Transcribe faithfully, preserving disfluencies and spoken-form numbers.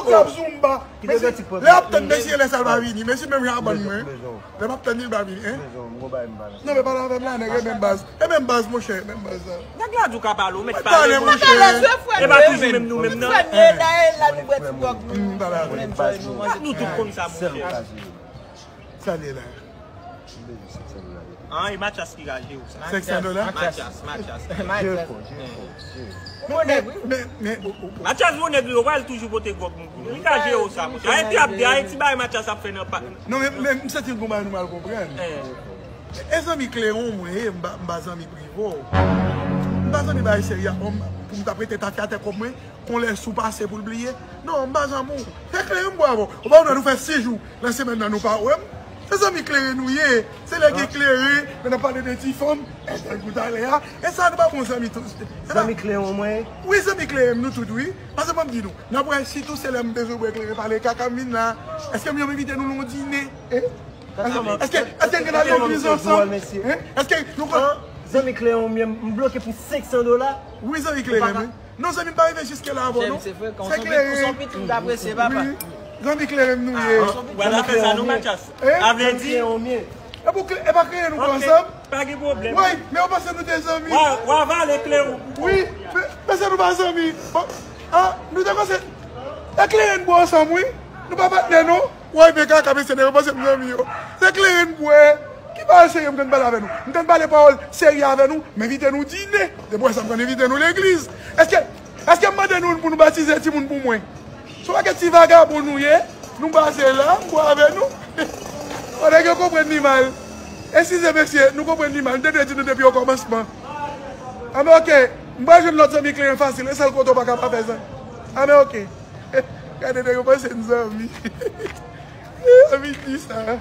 sou krab zumba. Mesye, lè ap tann mesye, lè sa l va vini. Mesye, menm jan a bann mwen. Lè m ap tann li, l va vini, hein? Non, men pale avè m la, nèg, e menm baz. E menm baz, monchè, e menm baz la. Nèg la di w ka pale, ou mèt pale, monchè. E pa toujou menm nou menm nan. Frè m ye, dayè la nou bwè ti gwòg nou. Menm jan nou manje. Nou tout konn sa, monchè. Sa l ye la. An, e Mathias ki raje w sa. Senk san dola? Mathias, Mathias. Mathias. Bon nèg, wi. Men, men, men, o, o, o. Mathias bon nèg, wi, yo pral toujou pote gwòg nou pou li. Li ka jere w sa, monchè. Ayiti ap de, Ayiti bay Mathias ap fè nan pa. Non, men, men, m santi l gon bagay nou mal konprann. E zanmi Kleron mwen ye, m pa, m pa zanmi Privo. M pa zanmi bay seri a, pou m ta prete tafyatè kòb mwen. Konlè sou pase pou l bliye. Non, m pa zanmi w. Fè Kleren m bwè avè w. Ou pa wè nou fè sis jou nan semèn nan nou pa wè m? Se zanmi Kleren nou ye. Se lè gen Kleren, lè n ap pale de ti fanm, entèl kou talè a. E sa nou pa bon zanmi tou. Zanmi Kleren mwen? Wi, zanmi Kleren m nou tout, wi. Paske ban m di nou, n ap wè sitou se lè m bezwen wè Kleren pale kaka m vin la. Èske m yo envite nou nan yon dine? Eh? Èske, èske n gen nan legliz ansanm? Hein? Èske nou kon... Zanmi Kleren mwen, m bloke pou senk san dola. Wi, zanmi Kleren, wi. Non, zanmi, m pa rive jiske la avè w, non. Se Kleren. Wi. Zanmi Kleren nou ye. Wè, n ap fè sa, non, Mathias. Sa vle di, e pou Kle-, e pa Kleren nou pran ansanm? Pa gen pwoblèm. Wi, men ou panse nou te zanmi? Wa, wa vale Kleren. Wi, men, panse nou pa zanmi. Bon, ah, nou te panse, e Kleren nou pran ansanm, wi. Nou pa patnè, non. Woy, men kaka, mesye, nèg yo panse m zanmi yo. Se Kleren m bwè. Ki pawòl serye m konn pale avè nou? M konn pale pawòl serye avè nou, m envite nou dine. Depi wè sa, m konn envite nou legliz. Èske, èske m mande nou pou nou batize timoun pou mwen? Se yon pakèt ti vagabon nou ye, nou pase la, m bwè avè nou. Bon, nèg yo konprann li mal. Eskize, mesye, nou konprann li mal. M te dwe di nou depi okòmansman. Anben, oke. M pral jwenn lòt zanmi Kleren fasil. E sèl kote w pa ka pa fè zanmi. Anben, oke. Gade, nèg yo panse n zanmi. Anvi di sa.